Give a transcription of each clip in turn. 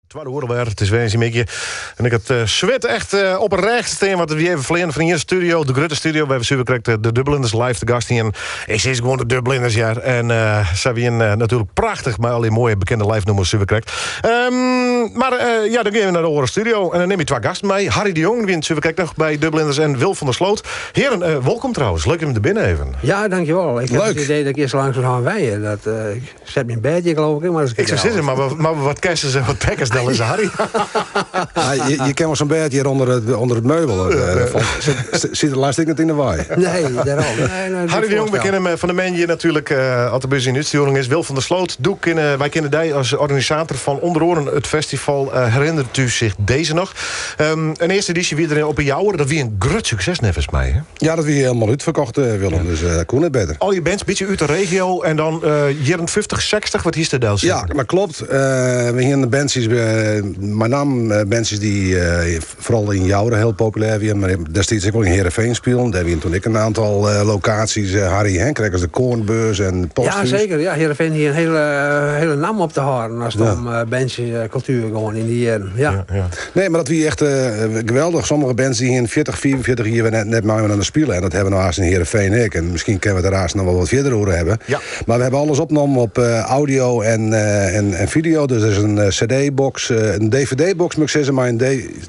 Twadde oere wer, it is woansdeitemiddei. En ik ha it swit echt op 'e rêch stean, want we even fleanen fan ien studio, de grutte studio, wêr't we suver krekt de Dubliners live te gast hienen. Ik sis gewoan de Dubliners, ja. En sy wienen natuerlik prachtich mei al dy moaie bekende live nûmers suver krekt. Mar ja, dan gean we nei de oare studio en dan nim ik twa gasten mei. Harry de Jong, wie suver krekt noch by Dubliners en Wil van der Sloot. Hearen, wolkom trouwens. Leuk om der binne even. Ja, dankjewol. Ik ha Leuk. it idee dat ik earst langs gaan wenje. Dat, ik set myn bêdje geloof ik, maar dat is Ik soe sizze, mar wat kessens en wat tekkens del is Harry. Ja, je kin wol sa'n bêd hjir ûnder it meubel. Sit der lêst ek net yn de wei. Nee, dêrom. Nee, nee, Harry de Jong, we kennen hem fan de moandei natuerlik, as der by ús yn útstjoering is. Wil van der Sloot, doe kinne, wy kenne dy as organisator fan ûnder oaren it festival Herinnert u zich deze nog? In earste edysje wie der op 'e Jouwer. Dat wie in grut sukses neffens my. Hè? Ja, dat wie hielendal útferkocht, Willem. Dus dat koe net better. Al je bands, bytsje út de regio en dan jierren 50, 60, wat hiest der del Ja, dat klopt. We hiene bandsjes, mei name bandsjes dy't foaral yn Joure hiel populêr wiene, mar destiids ek wol yn Heerenveen spilen. Dêr wiene toen ek in oantal lokaasjes, Harry, hè, krekt as de Koornbeurs en Ja, Posthûs. seker. Ja, Heerenveen hie in hiele namme op te hâlden as it om bandsjekultuer gie yn dy jierren. Ja. Ja. Nee, mar dat wie echt geweldich. Sommige bands dy hiene 40, 45 jier wer net mei inoar spile. En dat hawwe we no aanst yn Heerenveen ek. En miskien kinne we it der aanst noch wol wat fierder oer hawwe. Ja. Mar we hawwe alles opnommen op audio en video. Dus der is in cd-box, in dvd-box moat ik sizze, mei in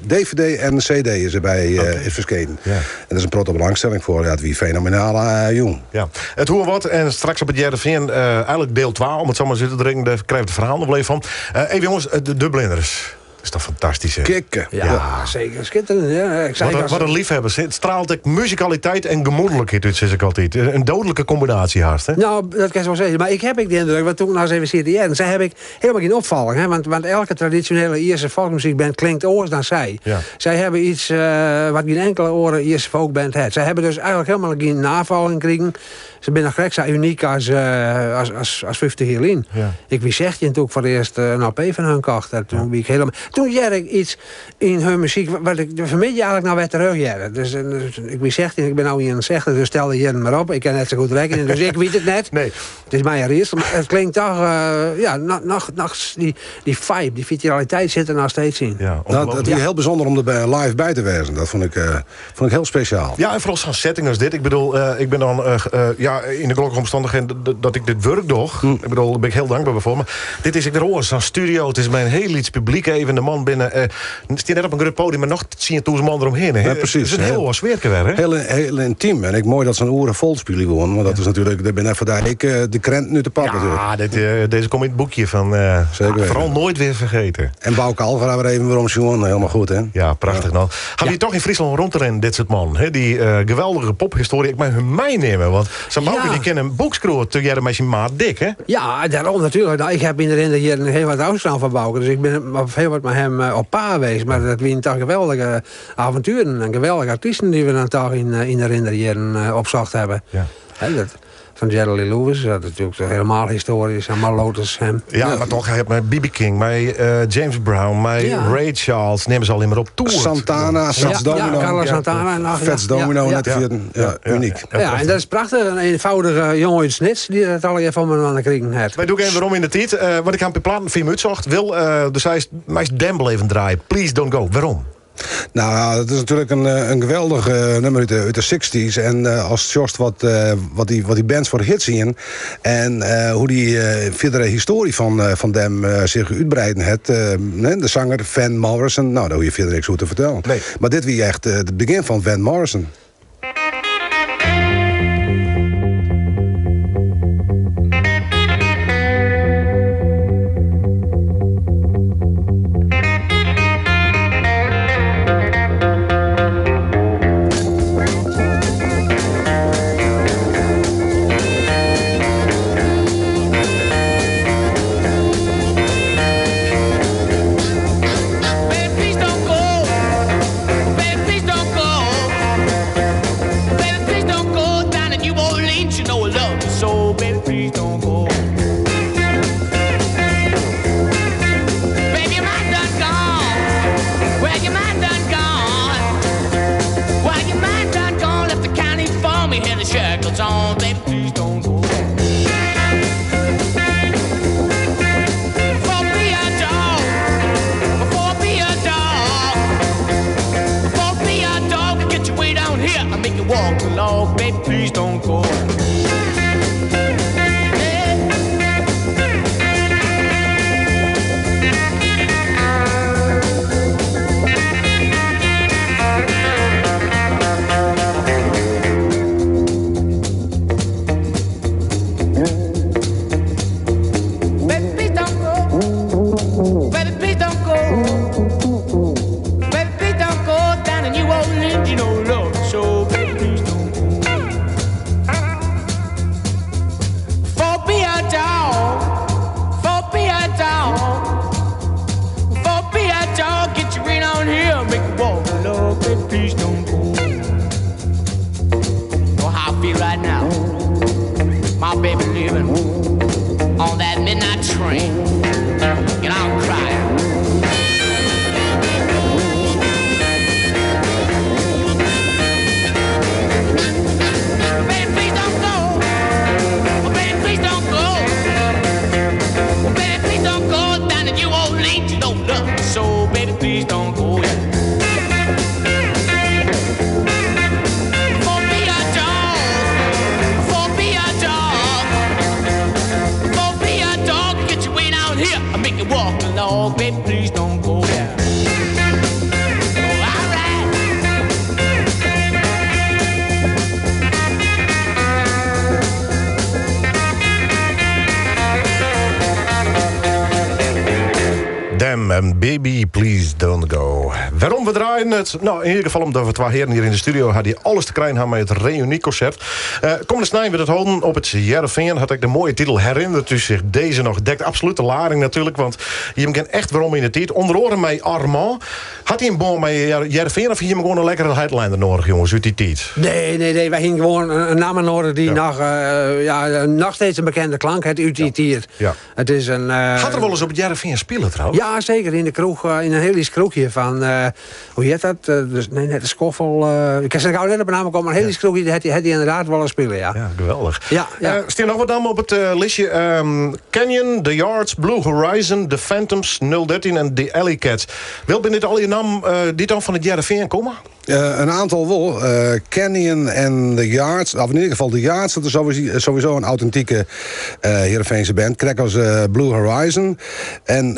dvd en in cd is derby is ferskenen. Ja. En der is in protte belangstelling foar. Ja, it wie fenomenaal jûn. Ja, it hoe en wat. En straks op it Hearrenfean, eigenlik diel 2, om it sa mar út te drukken. Dêr krije we it ferhaal noch wol even fan. Even jonges, de Dubliners. Dat is toch fantastysk, hè? Kikke. Ja, seker. Skitterend. Ja, ik sei Wat in liefhebbers. It straalt ek muzikaliteit en gemoedlikheid út, sis ik altyd. In doodlike kombinaasje hast, hè? No, dat kinst wol sizze. Mar ik ha ek de yndruk, want toen ik noch ris even siet te hearren, sy ha ek hielendal gjin opfolging, hè? Want elke tradisjonele Ierske folkmuzykband klinkt oars dan sy. Ja. Sy hawwe iets wat gjin inkele oare Ierske folkband hat. Sy hawwe dus eigenlik hielendal gjin nafolging krigen. Se binne noch krekt sa unyk as, as, as 50 jier lyn. Ja. Ik wie 16 toen ik foar it earst in LP fan hun kocht. En toen wie ik hielendal. Toen hearde ik iets yn hun muzyk wat ik fan 'e middei eigenlik noch wer terug hearde. Dus ik wie 16, ik bin no 61, dus stel de jierren mar op. Ik kin net sa goed rekkenje, dus ik wit it net. Nee. It is my in riedsel, mar it klinkt toch, ja, noch, noch dy vibe, dy fitaliteit sit der noch steeds yn. Ja, Dat wie hiel bysûnder om der live by te wêzen. Dat fûn ik Fûn ik hiel spesjaal. Ja, en foaral sa'n setting as dit. Ik bedoel, ik bin dan ja, yn de gelokkige omstannichheden dat ik dit wurk doch. Ik bedoel, dêr bin ik hiel dankber foar. Mar dit is ek wer oars. Sa'n studio, it is mei in hiel lyts publyk even. De mannen binne, stean net op in grut podium, mar noch 10.000 man deromhinne. Ja, presys. It is in hiel oar sfearke wer, hè? Hiel, hiel yntym. En ek moai dat se in oere fol spylje woenen. Want dat is natuerlik, dêr binne net foar dy ek de kranten út de pap natuerlik. Ja, dizze komt yn it boekje fan Zeker weten. foaral noait wer fergeten. En Bauke Algra wer even werom sjoen, hielendal goed, hè? Ja, prachtich no. Hawwe je toch yn Fryslân rûn te rinnen, dit soart mannen, hè? Dy geweldige pophistoarje, ik mei hun meinimme. Want sa'n Bauke Ja. dy kin in boek skriuwe tegearre mei syn maat Dick, hè? Ja, dêrom natuerlik. No, ik ha yn de rin der jierren hiel wat ôfstân fan Bauke, dus ik bin hiel wat mei him op paad west. Mar dat wiene toch geweldige avontueren en geweldige artysten dy't we dan toch yn de rin der jierren opsocht hawwe. Ja. Hè, dat, Fan Jerry Lee Lewis, dat is natuerlik hielendal histoarysk. En mei Lotus hem. Ja, mar toch, hy hat mei BB King, mei James Brown, mei Ja. Ray Charles, nimme se al immer op toer. Santana, Fats Ja, Domino. ja, Carlos Santana nog, ja. Fats Domino, Ja, ja. net te ferjitten. Ja, unyk. Ja, en dat is prachtich. In eenvoudige jonge út Snits dy't dat allegear foar inoar krigen hat. Wy dûke even werom yn de tiid, want ik ha in pear platen foar jim útsocht. Wil, do seist, meist Dem even draaie. Please don't go. Wêrom? Nou ja, dat is natuerlik in geweldich nûmer út de sixties. En ast sjochst wat dy bands foar hits hienen en hoe't dy fierdere histoarje fan Them sich útbreiden hat. De sanger Van Morrison, no, dêr hoege je fierder niks oer te fertellen. Nee. Mar dit wie echt it begjin fan Van Morrison. Baby, please don't go. Baby, please don't go. Baby, please don't go. Baby, please don't go. Baby, please don't go. Baby, please don't go down in New Orleans. You know, love. So, baby, please don't go. For be a dog. For be a dog. For be a dog. Get your ring on here. Make you walk along. Baby, please don't go. Know how I feel right now. My baby leaving on that midnight train. And I'm crying. Baby, please don't go. Oh, baby, please don't go. Oh, baby, please don't go down to New Orleans. You don't love me so, baby, please don't go. Yeah. For be a dog. For be a dog. For be a dog. Get your way down here. I make you walk along. Baby, please don't go. Yeah. Oh, all right. Them en Baby Please Don't Go. Waarom we draaien het? Nou, in ieder geval omdat we twee heren hier in de studio hadden die alles te krijgen hebben met het reunieconcert. Komende snij werd het holden op het Hearrenfean. Had ik de mooie titel Herinnert u zich deze nog? Dekt absoluut de lading natuurlijk, want je kent echt waarom in de tijd. Onder andere met Armand. Had hij een band met Hearrenfean of had je hem gewoon een lekkere headliner nodig, jongens, uit die tijd? Nee, nee, nee. Wij gingen gewoon een naam nodig die nog steeds een bekende klank heeft uit die tijd. Het is een, Gaat er wel eens op het Hearrenfean spelen trouwens? Ja, zeker. In de kroeg, in een heel iets kroegje van, hoe heet dat? Dus, nee, net de Schoffel. Ik kan ze gauw net op een naam komen, maar een heel iets kroegje, die had hij inderdaad wel eens spelen, ja. Ja, geweldig. Ja, ja. Staan nog wat namen op het listje? Canyon, The Yards, Blue Horizon, The Phantoms, 013 en The Alley Cats. Wil binnen dit al je naam die dan van het Hearrenfean komen? Een aantal wel. Canyon en The Yards. Of in ieder geval The Yards. Dat is sowieso een authentieke Heerenveense band. Krek als Blue Horizon. En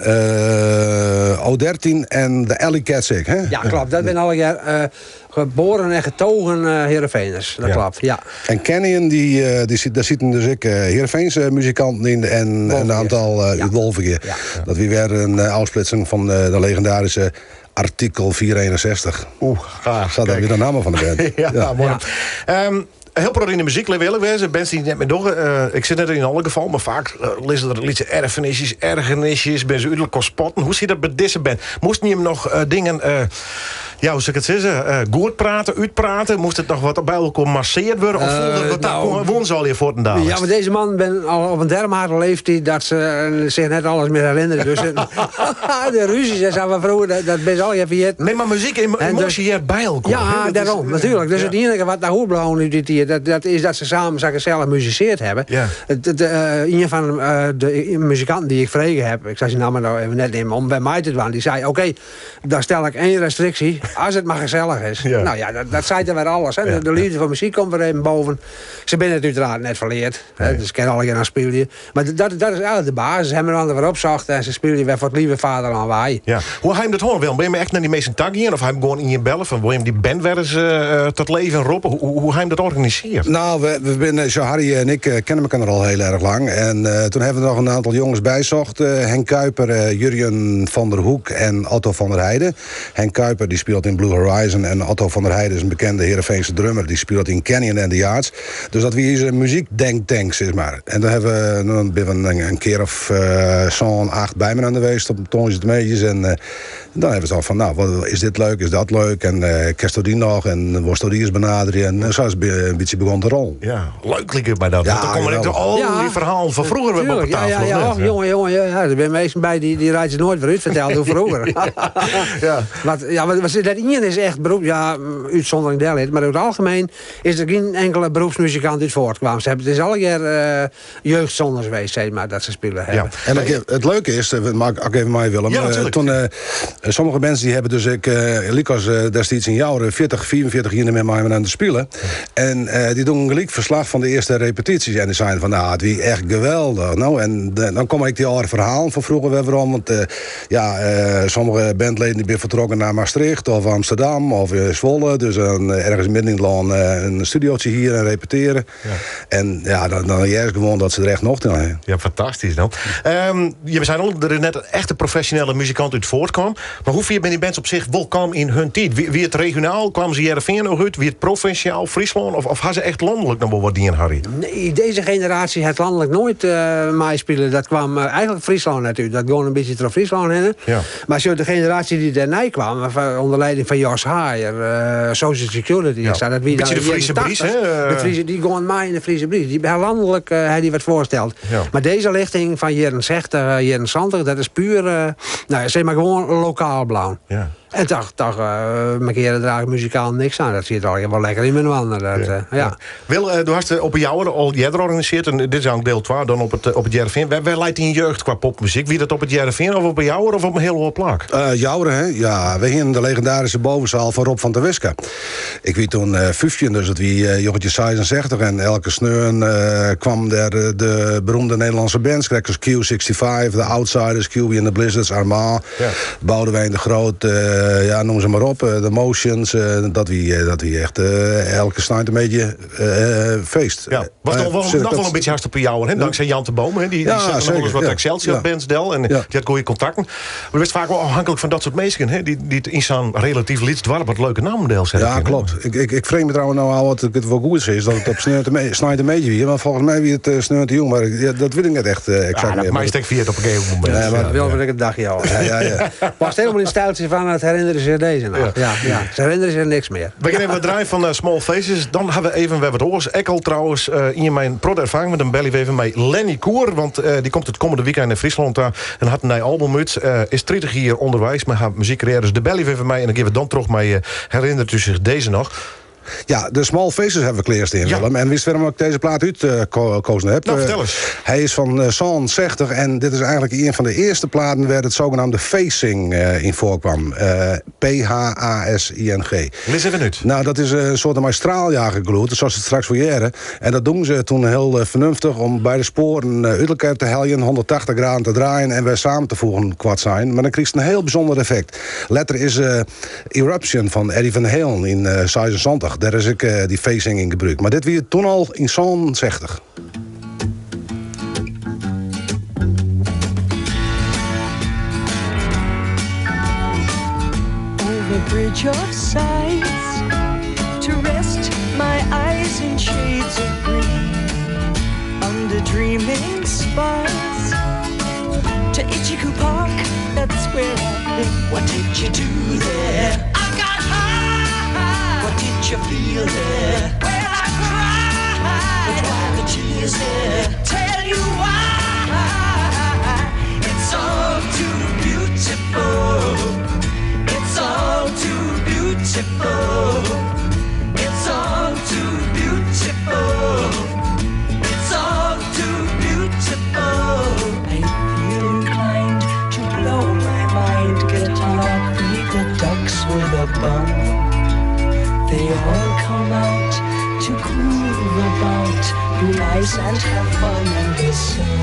O13 en The Alley Cats, ik, hè? Ja, klopt. Dat zijn alle jaar geboren en getogen Heerenveeners. Dat klopt, ja. En Canyon, daar zitten dus ik Heerenveense muzikanten in en een Wolvegea. aantal uit Wolvegea. Dat wie weer een afsplitsing van de legendarische artikel 461. Oeh, gaaf. Staat daar Kijk. weer de naam van de band. Ja, mooi. Heel pro in de muziek, laat eerlijk wezen. Bands die net meer doggen. Ik zit net in alle gevallen, maar vaak lezen er liedje erfenisjes, ergernisjes, ben ze uiterlijk kon spotten. Hoe zit dat bij deze band? Moest niet hem nog dingen, ja, hoe zou ik het zeggen? Goed praten, uitpraten? Moest het nog wat bij elkaar masseerd worden? Of voelde het wat daar won ze al je voort en daar? Ja, maar deze man ben al op een dermate leeftijd dat ze zich net alles meer herinneren. Dus de ruzies en zo van vroeger, dat ben ze al je vergeten. Nee, maar muziek en En emotie dus hier bij elkaar, Ja, hè? Dat is, daarom, natuurlijk. Dus het enige wat daar hoort nu dit hier, dat is dat ze samen, zou ik zelf, muziceerd hebben. Een van de muzikanten die ik vregen heb, ik zei zijn naam nou even net nemen om bij mij te doen, die zei, oké, dan stel ik één restrictie, als het maar gezellig is. Nou ja, dat zei er weer alles. Hè. De liefde voor muziek komt weer even boven. Ze zijn het uiteraard net verleerd. Hè, dus ik ken alle keer aan spelen. Maar dat is eigenlijk de basis. Ze hebben er weer op zocht en ze spelen weer voor het lieve vader aan wij. Ja. Hoe hij hem dat horen wil? Ben je echt naar die meeste tak hier? Of hij hem gewoon in je bellen van wil je hem die band weer eens tot leven roepen? Hoe hij hem dat organiseert? Nou, we zijn, zo Harry en ik kennen elkaar al heel erg lang. En toen hebben we nog een aantal jongens bijzocht. Henk Kuiper, Jurjen van der Hoek en Otto van der Heijden. Henk Kuiper die speelt in Blue Horizon. En Otto van der Heijden is een bekende Heerenveense drummer. Die speelt in Canyon en The Yards. Dus dat we hier een muziekdenktank, zeg maar. En dan hebben we, dan ben we een keer of zo'n 8 bij me aan de geweest op Toontjes de Meetjes. En dan hebben ze al van, nou, wat, is dit leuk, is dat leuk? En kerst die nog? En worst die eens benaderen? En zo is het een beetje begon te rollen. Ja, leuk liep bij dat. Ja, Want dan komen ik geweldig. al die verhalen van vroeger weer op de Tuurlijk, ja, tafel, ja, of ja. niet? Och, jongen, jongen, ja, ja. Er zijn meesten bij die rijdt ze nooit weer uit, verteld hoe vroeger. Wat, ja, wat, wat, Dat ien is echt beroep, ja, útsûndering dêr lit, mar oer it algemeen is der gjin inkele beroepsmuzikant út foartkaam. Se hawwe, it is allegear jeugdsongers west, sis mar, dat se spile hawwe. Ja. En it leuke is, mag ik even mei Willem, Ja, natuurlijk. Toen, sommige mensen die hebben dus ik, lykas destiids yn Joure, 40, 45 jier net mear mei aan te spelen. En die doen gelyk ferslach fan de earste repetysjes. En die zeiden van, nou, it wie echt geweldich. No, en dan komme ek dy âlde ferhalen fan froeger wer werom. Want ja, sommige bandleden die binne fertrokken nei Maastricht of Amsterdam of Zwolle. Dus dan ergens midden yn it lân in studiootje hiere en repeteare. En ja, dan hearst gewoan dat se der echt nocht yn hawwe. Ja, fantastysk dan. Je seinen al, der is net in echte profesjonele muzikant út foartkaam. Mar hoe fier binne dy bands op sich wol kaam yn hun tiid? Wie it regionaal, kwamen se Hearrenfean noch út? Wie it provinsjaal, Fryslân? Of ha se echt lanlik noch wol wat dien, Harry? Nee, dizze generaasje hat lanlik noait meispile. Dat kwam eigenlik Fryslân net út. Dat gong in bytsje troch Fryslân hinne. Mar sjoch, de generaasje dy't dêrnei kwam, ûnder lieding fan Jos Haaier, Social Security en sa, dat wie dan Bytsje de Friese Bries, hè? De Friese, dy gongen mei yn de Friese Bries. Dy ha lanlik ha dy wat foarsteld. Mar dizze lichting fan jierren 60, jierren 70, dat is puer, nou ja, sis mar gewoan lokaal bleaun. En toch mankearre der eigenlik muzikaal niks oan. Dat siet allegear wol lekker yn inoar. Dat, ja. Wil, do hast op 'e Jouwer al earder organisearre en dit is eigentlik diel 2 dan op it Hearrenfean. Wêr leit dyn jeugd kwa popmuzyk? Wie dat op it Hearrenfean of op 'e Jouwer of op in hiel oar plak? Jouwer, hè? Ja, we hienen de legendaryske bovenzaal fan Rob van der Wiske. Ik wie toen 15, dus dat wie 1966. En elke sneon kwam dêr de beroemde Nederlânske bands, krekt as Q65, The Outsiders, Cuby and the Blizzards, Armand, Boudewijn de Groot, ja, noem se mar op, The Motions. Dat wie echt elke snein in bytsje feest. Ja, was toch wel, nog wel in bytsje hast op 'e Jouwer, hè? Tanksij Jan de Boom, hè? Die sette noch wolris wat Excelsior bands del en dy hat goede kontakten. Mar do bist faak wol ôfhinklik fan dat soart minsken, hè? Dy't yn sa'n relatyf lyts doarp wat leuke nammen delsette Ja, kinne. klopt. Ik freegje my trouwens no ôf oft ik it wol goed sis, dat it op sneintemiddei wie. Want folgens my wie it sneontejûn, mar ja, dat wit ik net echt eksakt Ja, dat mear. meist ek ferjitte op in gegeven momint. Nee, mar Wil ik het dagje al. Ja. Past helemaal in het stijltje van het herinneren zich deze nog. Ja. Ze herinneren zich niks meer. We gaan even wat draaien van Small Faces. Dan hebben we even weer wat oars. Ek al trouwens yn myn protte erfaring met in belje we even mei Lenny Kuhr. Want dy komt it kommende weekend yn Fryslân ta en hat in nij album út. Is 30 jier ûnderweis mei har muzykkarriêre. Dus dêr belje we even mei en dan gean we dan troch mei Herinnert u zich deze nog? Ja, de Small Faces hawwe we klearstean, Willem. En witst wêrom ik dizze plaat útkozen ha? Nou, fertel ris. Hy is fan 67 en dit is eigenlik ien fan de earste platen wêr't it saneamde phasing yn foarkwam. P-H-A-S-I-N-G. Lis even út. Nou, dat is in soarte mei straaljagergelûd, sa't it straks wol hearre. En dat doen se toen hiel fernuftich om beide spoaren út elkoar te heljen, 180 graden te draaien en wer samen te foegen, koart sein. Mar dan krigest in hiel bysûnder effekt. Letter is Eruption fan Eddie Van Halen yn 76, dêr is ek dy phasing yn gebrûkt. Mar dit wie toen al yn 67. Over bridge of sighs To rest my eyes in shades of green Under dreaming spires To Itchycoo Park, that's where I've been. What did you do there? I got high. What did you feel there? Well, I cried. But why the tears there? Tell you why. It's all too beautiful. It's all too beautiful. It's all too beautiful. It's all too beautiful. I feel inclined to blow my mind. Get hung up, feed the ducks with a bun. They all come out to groove about, be nice and have fun in the sun.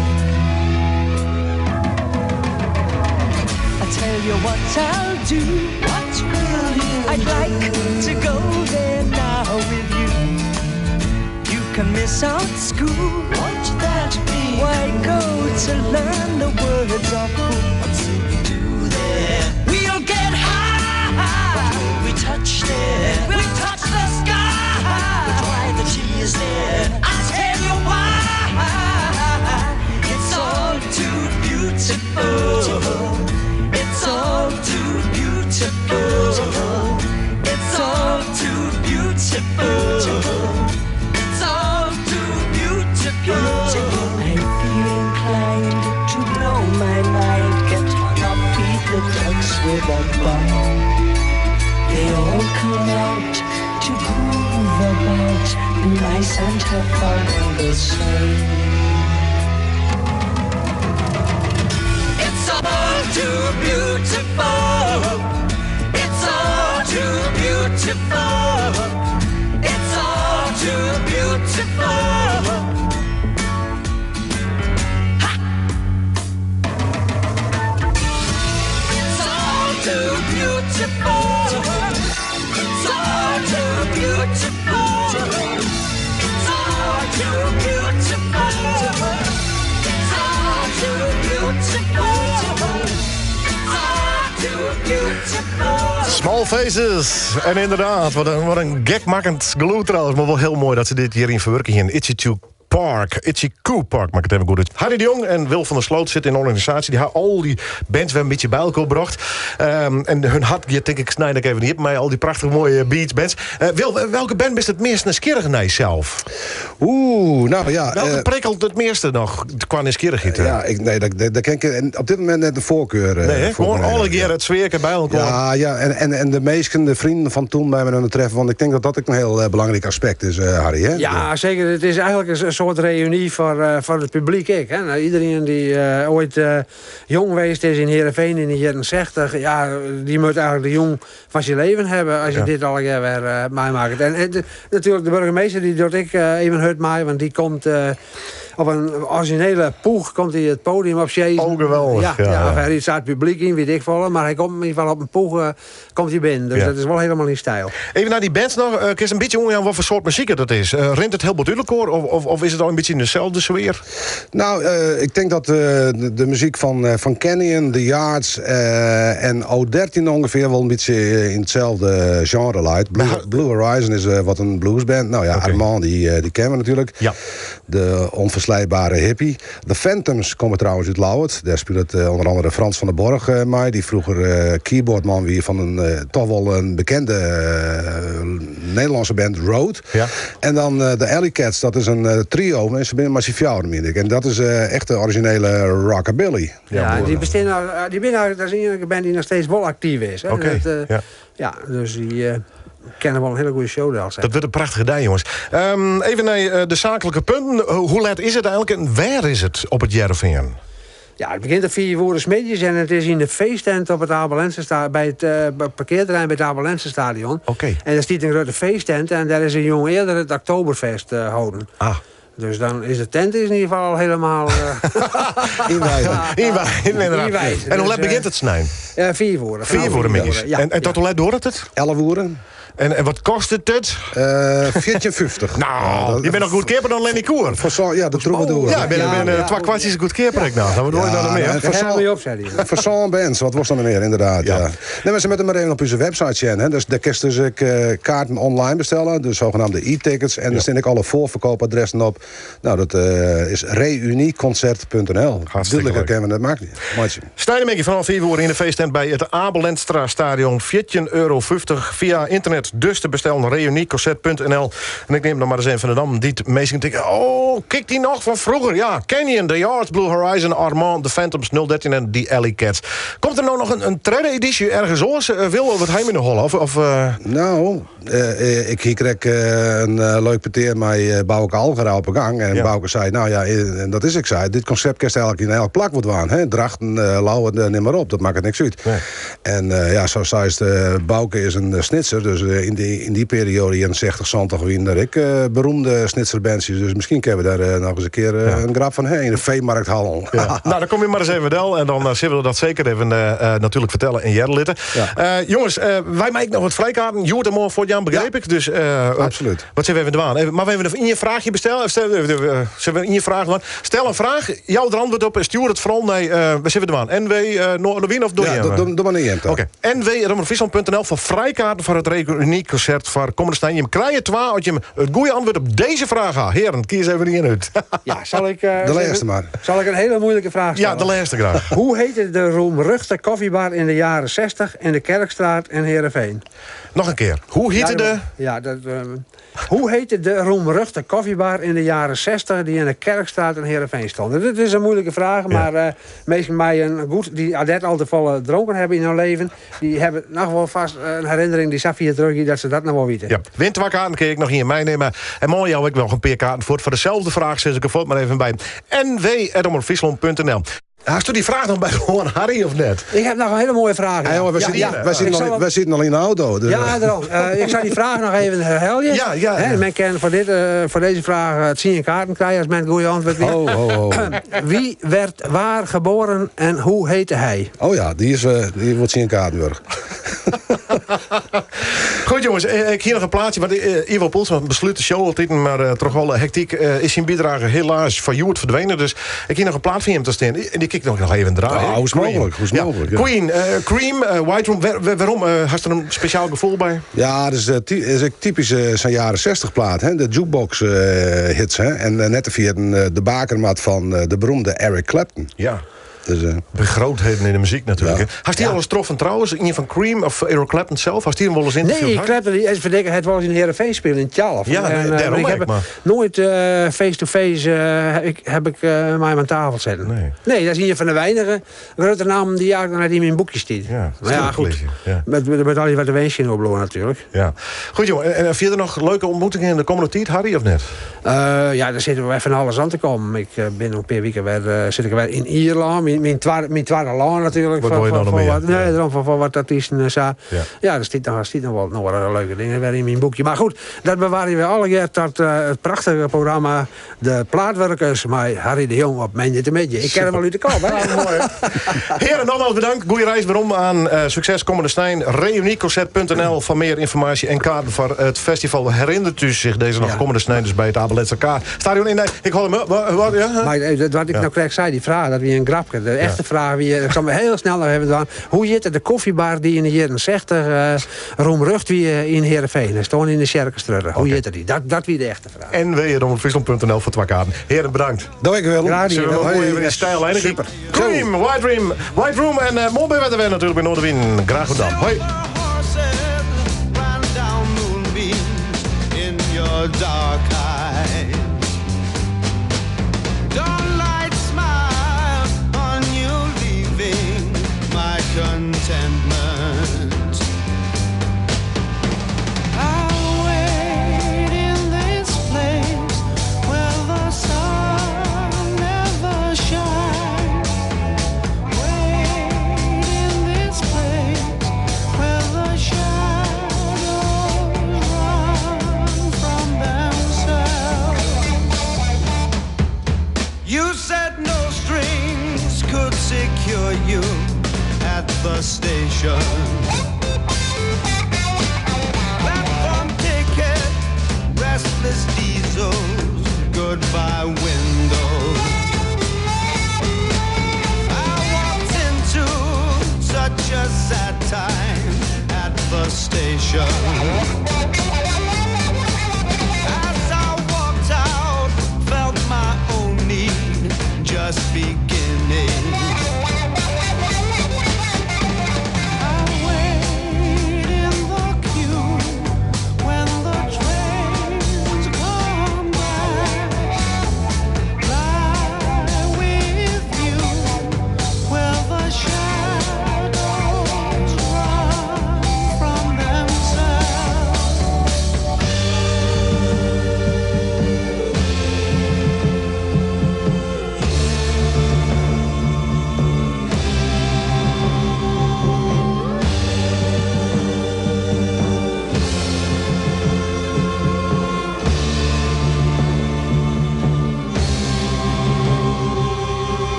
I tell you what I'll do. What will you? I'd like to go there now with you. You can miss out school. Won't that be? Why go to learn the words of fool? What's we do there? We'll get high. What will we touch there? We'll touch the sky. But why the tears there? I'll tell you why. It's all too beautiful. It's all too beautiful. It's all too beautiful. It's all too beautiful. I feel inclined to blow my mind. Get hung up, feed the ducks with a bun. They all come out to groove about, be nice and have fun all the same. It's all too beautiful. It's all too beautiful. It's all too beautiful. Ha! It's all too beautiful. It's all too beautiful. It's all too beautiful. It's all too beautiful. It's all too beautiful. Small Faces. En inderdaad, wat een gekmakkend gelûd trouwens. Maar wel heel mooi dat ze dit hierin verwerken hier in Itchy Park. Itchy Coo Park, maak het even goed. Harry de Jong en Wil van der Sloot zitten in een organisatie. Die hebben al die bands weer een beetje bij elkaar gebracht. En hun hart, die denk ik, snijd ik even niet maar al die prachtig mooie beach bands. Wil, welke band is het meest nieuwsgierig naar jezelf? Oeh, nou ja. Welke prikkelt het meeste nog qua nieuwsgierigheid? Ja, ik, nee, dat ken ik en op dit moment net de voorkeur. Nee, hè? Voor Gewoon mij. alle keer het sfeerke bij elkaar. Ja, ja en de meesten, de vrienden van toen bij me aan het treffen. Want ik denk dat dat ook een heel belangrijk aspect is, Harry. Hè? Ja, zeker. Het is eigenlijk een soort reunie voor het publiek. Ik, hè. Nou, iedereen die ooit jong geweest is in Heerenveen in de jaren 60, ja, die moet eigenlijk de jong van zijn leven hebben als je dit al een keer weer meemaakt. En natuurlijk de burgemeester, die doet ik even hurt mij, want die komt op een originele poeg komt hij het podium op sjezen. Oh, geweldig. Ja, ja, of hij staat het publiek in, weet ik veel, maar hij komt in ieder geval op een poeg komt hij binnen. Dus dat is wel helemaal in stijl. Even naar die bands nog. Kun je een beetje omgaan wat voor soort muziek dat is? Rint het heel natuurlijk of is het al een beetje in dezelfde sfeer? Nou, ik denk dat de muziek van Canyon, The Yards en O13 ongeveer wel een beetje in hetzelfde genre lijkt. Blue Horizon is wat een bluesband. Nou ja, Armand, die kennen we natuurlijk. De onverslijtbare hippie. De Phantoms komen trouwens uit Ljouwert. Daar speelt onder andere Frans van der Borg mee. Die vroeger keyboardman weer van een toch wel een bekende Nederlandse band, Road. En dan de Alley Cats, dat is een trio. Mensen binnen maar fjouwer, meen ik. En dat is echt de originele rockabilly. Ja, die bestaan al, die binnen, dat is een band die nog steeds wel actief is. Hè. Dat, ja, dus die kennen wel een hele goede show daar. Dat wordt een prachtige dag, jongens. Even naar de zakelijke punten. Hoe laat is het eigenlijk en waar is het op het Hearrenfean? Ja, het begint op 4 uur 's middags en het is in de feesttent op het Abe Lenstra bij het parkeerterrein bij het Abe Lenstra Stadion. En daar staat een grote feesttent en daar is een jong eerder het Oktoberfest houden. Dus dan is de tent is in ieder geval al helemaal Inwijden. Inwijden, inderdaad. Inwijden. En hoe laat Dus, begint het snijden? 4 uur. 4 uur middags. 4 uur, ja. En tot hoe laat duurt het? 11 uur. En wat kost het het? 14,50. Nou, Ja, dat je bent nog goedkoper dan Lenny Koer. Voor zo, ja, de troubadour. Ja, ik ben, Ja, ben ja. twee kwartjes goedkoper ik nou. Dan bedoel ik dan nog meer. en Daar hebben we op, zei hij. Voor zo'n bands, wat was dan meer, inderdaad. Ja. Nee, maar ze moeten maar even op onze website zien. Hè. Dus daar kun je dus ook, kaarten online bestellen, de zogenaamde e-tickets. En daar staan ook alle voorverkoopadressen op. Nou, dat is reunieconcert.nl. Hartstikke Duidelijker leuk. kennen we dat maakt niet. Maatje. Snijdenmekje vanaf 4 uur in de feesttent bij het Abe Lenstra Stadion. €14,50 via internet. Dus te bestellen reunieconcert.nl. En ik neem nog maar eens een van de Dam die het meest denken. Oh, kijk die nog van vroeger. Ja, Canyon, The Yards, Blue Horizon, Armand, The Phantoms, 013 en The Alley Cats. Komt er nou nog een tweede editie ergens oors? Wil wat hij in de hollen? Of? Nou, ik hier kreeg een leuk peteer met Bouke Algera op de gang. En Bouke zei, nou ja, en dat is ik zei, dit concept kerst eigenlijk in elk plak wordt waan. Hè? Drachten, Lauwen, neem maar op, dat maakt het niks uit. En ja, zo zei het, Bouke is een snitser, dus in die periode, in 60, 70, wien daar ik beroemde snitserbandjes. Dus misschien kunnen we daar nog eens een keer een grap van heen, in de veemarkthal. Ja. Nou, dan kom je maar eens even wel. En dan zullen we dat zeker even natuurlijk vertellen in Jerlitten. Jongens, wij maken nog wat vrijkaarten. Joert en morgen voor Jan, begreep ik. Dus, Wat zijn we even doen? Even, maar we even in je vraagje bestellen. Of zullen we in je vraag doen? Stel een vraag, jouw er antwoord op en stuur het vooral naar, waar zitten we doen? NW, Noord-Wien of door Ja, doe maar niet, Oké. N W omroep punt N L voor vrijkaarten voor het reunieconcert voor komende Stijn. Je krijgt twee als je het goede antwoord op deze vraag had. Heren, kies even niet in uit. Ja, zal ik, De laatste maar. Zal ik een hele moeilijke vraag stellen? Ja, de laatste graag. Hoe heette de roemruchte koffiebar in de jaren 60 in de Kerkstraat in Heerenveen? Nog een keer. Hoe heette Ja, de... Ja, dat, hoe heette de roemruchte koffiebar in de jaren jaren 60 die in de Kerkstraat in Heerenveen stond? Dit is een moeilijke vraag, maar mensen met een goed die net al te volle dronken hebben in hun leven, die hebben nog wel vast een herinnering die Safia terug dat ze dat nog wel weten. Ja, windwakkaarten kun ik nog hier meenemen. En mooi jou ik nog een paar kaarten voor dezelfde vraag, zet ik er voort maar even bij. nw.omroepfriesland.nl. Hast u die vraag nog bij gewoon Harry of net? Ik heb nog een hele mooie vraag. Ja, jongen, wij Ik zitten zal al, wij zitten al in de auto. Dus, Ja, daarom. Ik zal die vraag nog even herhalen. Ja, ja, Hè, ja. Men kan voor deze vraag het zien en kaarten krijgen als men het goede antwoord weet. Oh, oh, oh. Wie werd waar geboren en hoe heette hij? Oh ja, die wordt zien in Kaartenburg. Goed jongens, ik hier nog een plaatje. Want Ivo Poelsma besluit de show altijd, maar toch wel hectiek is zijn bijdrage helaas van Joert verdwenen. Dus ik hier nog een plaat van hem te staan. En die kijk nog even draaien. Ja, hoe is Cream. mogelijk, hoe is Ja. mogelijk, ja. Queen, Cream, White Room. Waarom? Had er een speciaal gevoel bij? Ja, dat is, is ook typisch zijn jaren 60 plaat. Hè? De jukebox hits. Hè? En net via de bakermat van de beroemde Eric Clapton. Ja. Dus, De grootheden in de muziek natuurlijk. Ja. hè. Had die al eens troffen trouwens? Een van Cream of Eric Clapton zelf? Had die hem wel eens interviewd? Nee, Clapton, die is verdikken, het was in Heerenveen spelen in Tjalf. Ja, nee, en, daarom ik ook, heb maar. nooit face-to-face heb ik mij aan tafel zitten. Nee. Nee, dat is een van de weinige grote namen die eigenlijk nog net in mijn boekje staat. Ja, maar ja, goed. ja. Met al die wat de wensje in oplopen natuurlijk. Ja. Goed jongen, en verder nog leuke ontmoetingen in de komende tijd, Harry, of net? Ja, daar zitten we even alles aan te komen. Ik ben nog een paar weken weer, zit ik weer in Ierland. Mijn tweede land natuurlijk. Wat wil je nou nog voor meer? Wat, nee, Ja. daarom voor wat artiesten en zo. Ja. Ja, er zit nog wel nog wat leuke dingen weer in mijn boekje. Maar goed, dat bewaar je weer alle keer tot het prachtige programma De Plaatwerkers. Maar Harry de Jong op Mijn Dit Metje. Ik ken hem al uit de kop, hè? Mooi. Heren, nogmaals bedankt. Goeie reis waarom aan succes komende Stijn. Reunieconcert.nl voor meer informatie en kaarten voor het festival. Herinnert u zich deze nog Ja. komende Stijn dus bij het Abeletser K. Stadion in. Nee, ik hoor hem. Wat, ja? Maar dat wat ik nou krijg, zei die vraag, dat wie een grapje. De echte vraag, wie, ik zal me heel snel nog even doen. Hoe zit het de koffiebar die in de jaren 60 roemrucht wie in Heerenveen? En stond in de Sjerkenstrudder. Hoe zit het die? Dat wie de echte vraag. En www.friesland.nl voor twee kaarten. Heren, bedankt. Dank je wel. Graag gedaan. Zullen we nog mooi even in stijl eindigen? Super. Cream, White Room, White Room en mooi bij weer natuurlijk bij Noardewyn. Graag gedaan. Hoi. Horses ran down moonbeams in your dark eyes. Dawnlight smile on you leaving my contentment. I'll wait in this place where the sun never shines. Wait in this place where the shadows run from themselves. You said no strings could secure you at the station. Platform ticket, restless diesels, goodbye windows. I walked into such a sad time at the station.